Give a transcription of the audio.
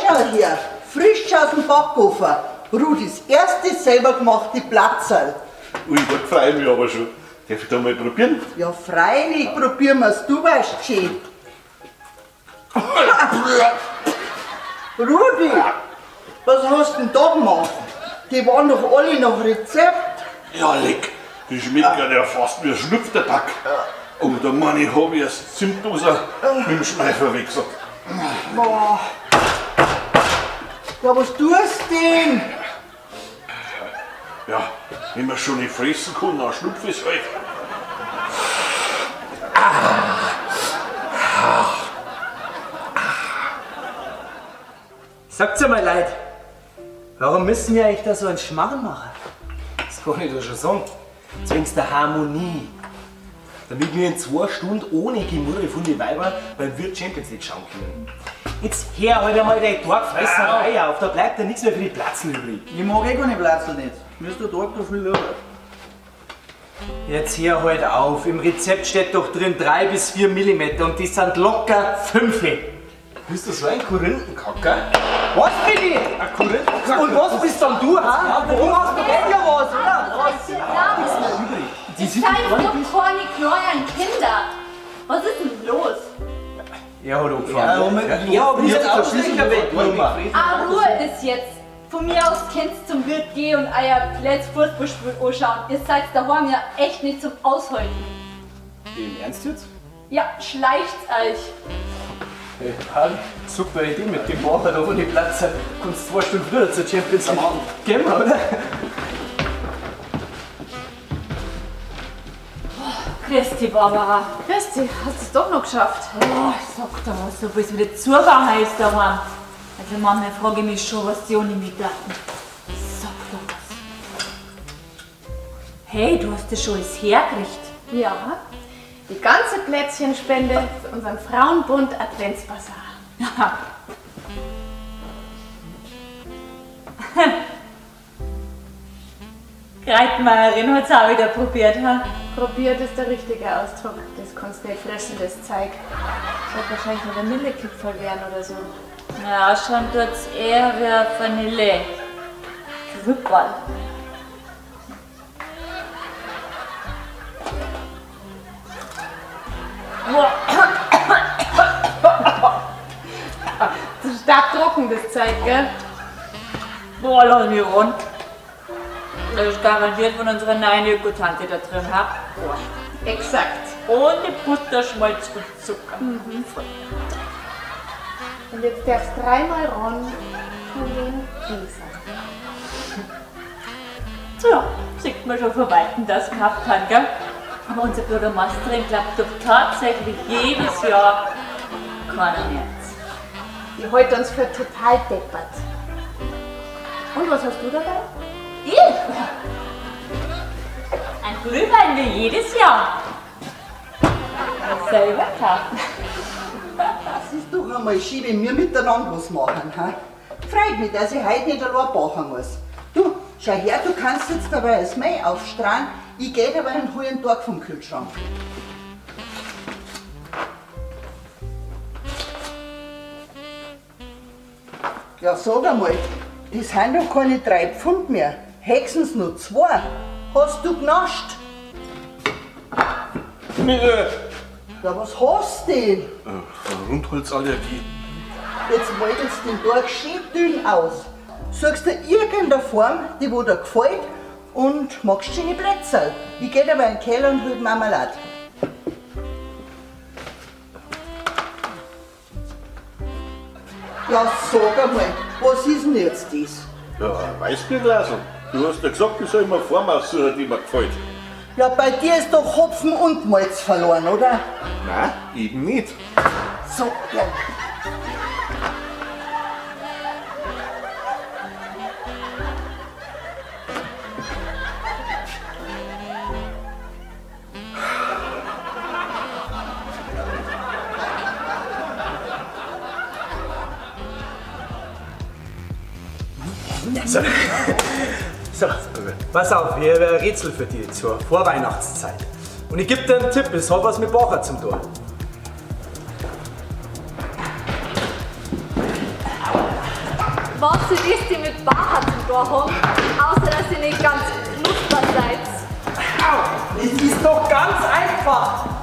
schau her, frisch aus dem Backofen. Rudis erste selber gemachte Platzerl. Ui, da freue ich mich aber schon. Darf ich da mal probieren? Ja, freilich, probieren wir's. Du weißt schön. Rudi, was hast denn da gemacht? Die waren doch alle nach Rezept. Ja, leck, die schmeckt ja fast wie ein Schnupftabak. Oh, da meine ich, hab ich erst Zimtdose mit dem Schnee verwechselt. Boah. Ja, was tust du denn? Ja, wenn man schon nicht fressen kann, dann schnupf ich halt. Sagt's einmal, Leute, warum müssen wir eigentlich da so einen Schmarrn machen? Das kann ich doch schon sagen. Zwecks der Harmonie. Damit wir in 2 Stunden ohne Gemurre von den Weibern beim Wirt Champions League schauen können. Jetzt hör halt einmal deine Tagfresserei auf, da bleibt ja nichts mehr für die Platzen übrig. Ich mag eh keine Platzen nicht. Mir ist der Tag da viel lieber. Jetzt hör halt auf, im Rezept steht doch drin 3 bis 4 mm und die sind locker 5. Bist du so ein Korinthenkacker? Was bin ich? Ein Korinthenkacker. Und was bist dann du, ha? Warum hast du denn ja was, oder? Was? Die sind doch keine kleinen Kinder. Was ist denn los? Er hat angefangen. Ja, aber ich hab auch sicher weggenommen. Ah, Ruhe ist jetzt. Von mir aus könnt's zum Wirt gehen und euer blödes Fußballspiel anschauen. Ihr seid daheim ja echt nicht zum Aushalten. Im Ernst jetzt? Ja, schleicht's euch. Hey, Harry, super Idee mit dem Bacher da ohne Platz. Kommst 2 Stunden früher zur Champions League. Gehen wir, oder? Grüß dich, Barbara. Grüß dich, hast du es doch noch geschafft? Oh, sag doch was, so bis wieder zugegangen ist daheim. Also manchmal frage ich mich schon, was die ohne mich dachten. Sag doch was. Hey, du hast das schon alles hergerichtet. Ja, die ganze Plätzchenspende für unseren Frauenbund Adventsbasar. Reitmeierin hat's auch wieder probiert, ha? Probiert ist der richtige Ausdruck. Das kannst du nicht fressen, das Zeug. Das wird wahrscheinlich ein Vanillekipferl werden oder so. Na, schon tut's eher wie ein Vanille. Grüppal. Das ist stark trocken, das Zeug, gell? Boah, lass mich ran. Das ist garantiert von unserer neuen Öko-Tante da drin, ha? Boah. Exakt. Ohne Butter, Schmalz und Zucker. Mhm. Und jetzt darfst du 3-mal ran von den Gläsern. So, sieht man schon von Weitem, dass gehabt haben, gell? Aber unsere Bürgermeisterin glaubt doch tatsächlich jedes Jahr, keiner merkt's. Die hält uns für total deppert. Und was hast du dabei? Ich? Ein Glühwein wie jedes Jahr. Selber kaufen. Das ist doch einmal schön, wenn wir miteinander was machen. He? Freut mich, dass ich heute nicht allein backen muss. Du, schau her, du kannst jetzt dabei das Mehl aufstrahlen. Ich gehe dabei und hole einen Tag vom Kühlschrank. Ja, sag einmal, das sind doch keine 3 Pfund mehr. Höchstens nur 2. Hast du genascht? Nee. Ja, was hast du denn? Rundholzallergie. Jetzt malst du den Tag schön dünn aus. Suchst dir irgendeine Form, die wo dir gefällt, und machst schöne Plätzerl. Ich geh dabei in den Keller und hol Marmelade. Ja, sag einmal, was ist denn jetzt das? Ja, ein Weißbierglasl. Du hast ja gesagt, ich soll mir eine Form aussuchen, die mir gefällt. Ja, bei dir ist doch Hopfen und Malz verloren, oder? Nein, eben nicht. So, ja. So. So, pass auf, ich habe ein Rätsel für dich zur Vorweihnachtszeit. Und ich gebe dir einen Tipp, es hat was mit Bacher zum tun. Was soll das denn mit Bacher zum Tor haben, außer dass ihr nicht ganz knusper seid? Das ist doch ganz einfach.